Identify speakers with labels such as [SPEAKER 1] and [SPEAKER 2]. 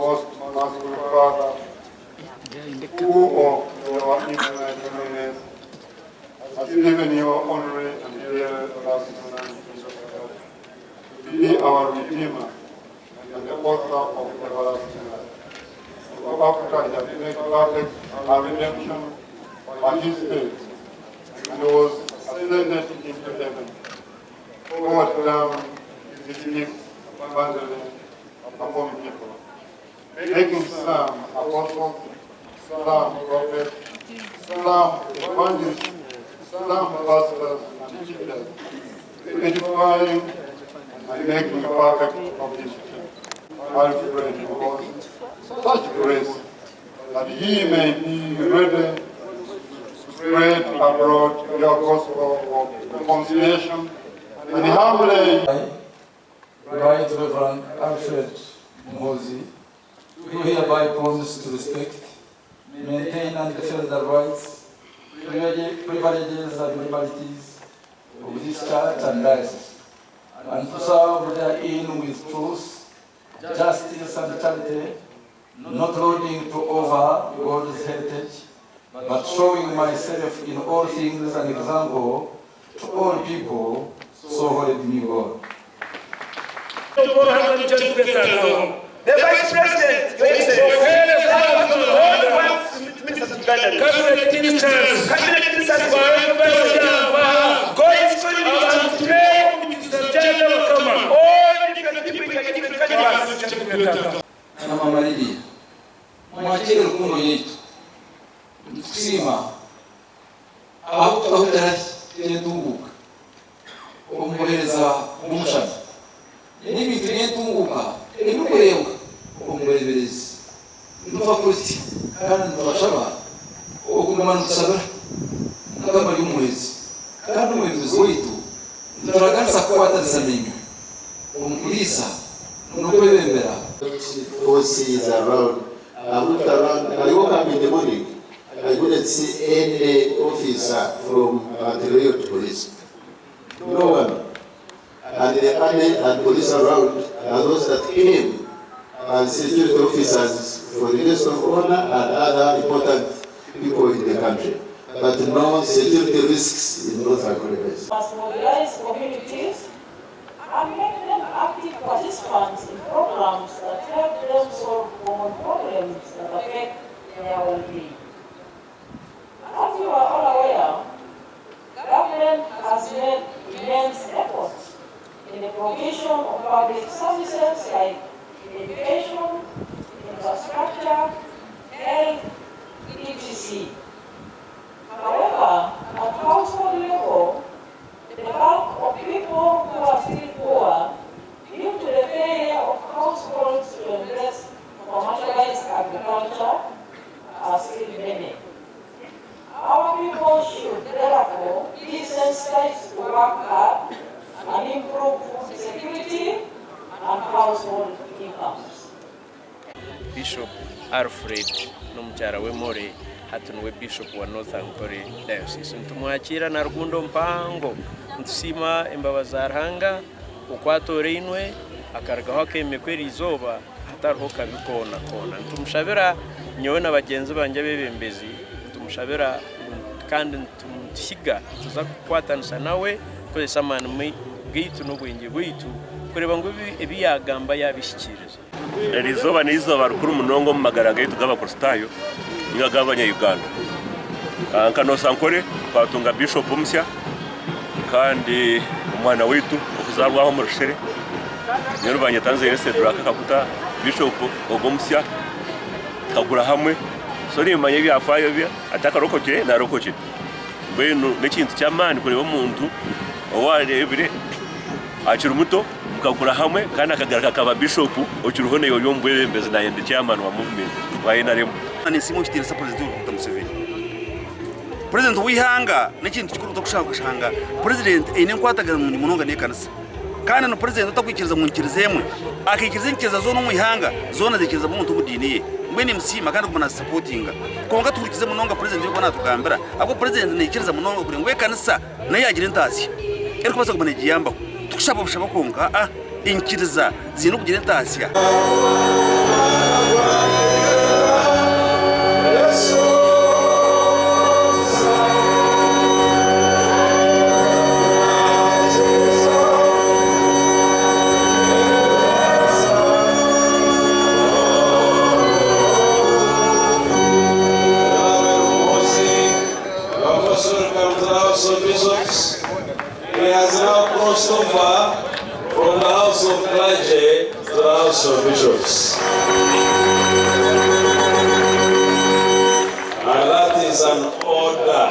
[SPEAKER 1] Most Merciful Father, who of your infinite holiness has given your only and dear everlasting Son, Jesus Christ, to be our Redeemer and the author of everlasting life. So after he had made perfect our redemption by his death, and was ascended into heaven, poured down his gifts abundantly upon people, making some apostles, some prophets, some evangelists, some pastors and teachers, edifying and making perfect of his church. Alfred was such grace that he may be ready to spread abroad your gospel of reconciliation and humbly
[SPEAKER 2] Right Reverend Alfred Muhoozi, do hereby promise to respect, maintain and defend the rights, privileges and liberties of this church and diocese, and to serve therein with truth, justice and charity, not lording to over God's heritage, but showing myself in all things an example to all people, so help me God.
[SPEAKER 3] The Vice President, Your Excellency, God wants ministers of Uganda.
[SPEAKER 4] Cabinet ministers.
[SPEAKER 3] Cabinet ministers. God is calling you to pray. All different people in different countries.
[SPEAKER 2] Na mama Lydia, mwakire rukundo yaitu, nitukusiima ahabw'okutahutira entunguuka omu buheereza bw'omushana n'ebintu by'entunguuka ebirikureebwa omu bureeberezi. Nitubakurisya kandi nitubashaba okuguma nitushabira Mukama ari omuhwezi kandi omwebembezi waitu. Nituraganisa kukwatanisa naimwe omu kuriisa n'okwebembera.
[SPEAKER 5] OCs around. I looked around, I woke up in the morning, I couldn't see any officer from Anti-Riot Police. No one. And the army and police around are those that came as security officers for the guest of honor and other important people in the country. But no security risks in North Ankole.
[SPEAKER 6] Must mobilize communities and make them active participants in programs that help them solve common problems that affect their well-being. As you are all aware, government has made immense efforts in the provision of public services like education, infrastructure, health, etc. However, at household level, the bulk of people who are still poor due to the failure of households to embrace commercialized agriculture are still many. Our people should therefore be sensitized to work hard and improve food security and household incomes.
[SPEAKER 7] Bishop Alfred n'omukyara we More hati niwe Bishop wa North Ankole Diocese. Nitumwakiira na rukundo mpango. Nitusiima embabazi za Ruhanga oku atoorainwe akarugaho akeemekwa eri izooba hatariho kabi koona koona. Nitumushabira nyowe na bagyenzi bangye abeebembezi nitumushabira kandi nituhiga nituza kukwatanisa nawe kukozesa amaani gaitu n'obwengye bwaitu kureeba ngu ebi yaagamba yaabihikiiriza.
[SPEAKER 8] Eri izooba n'eizooba rikuru munonga omu magara gaitu g'Abakristaayo ninga ag'abanya-Uganda. Nka North Ankole twatunga Bishop omusya kandi omwana waitu okuzaarwa aha omu Rushere. Nyowe nibanyeta Nzeire Seduraka Kaguta, Bishop ogwo omusya tukakura hamwe so nimanya ebyafaayo bye atakarokokire narokokire. Mbwenu n'ekintu ky'amaani kureeba omuntu ou wareebire akiri muto mukakura hamwe kandi akagaruka akaba Bishopu okiriho naiwe ori omu bwebembezi naye ndi chairman wa movement wa NRM.
[SPEAKER 9] Ninsiima ekitiinisa Purezidenti Yoweri Kaguta Museveni. Purezidenti w'eihanga n'ekintu kikuru otakushanga okashanga Purezidenti aine enkwatagana nungi munonga n'ekanisa. Kandi ni Purezidenti otakwikiriza ngu nyikiriza emwe, akaikiriza enyikiriza zoona omu ihanga, zoona zaikiriza buri muntu omu diini ye. Mbwenu nimusiima kandi kuguma nazisapotinga. Kwonka tuhurikize munonga Purezidenti ebi arikuba natugambira ahabw'okuba Purezidenti naikiriza munonga kugira ngu ekanisa nayo yaagira entaasya erikubaasa kuguma negiyambaho. Tikushaba bushaba kwonka, aa, enyikiriza ziine kugira entaasya.
[SPEAKER 4] Apostle come to the House of Bishops. He has now crossed over from the House of Clergy to the House of Bishops. And that is an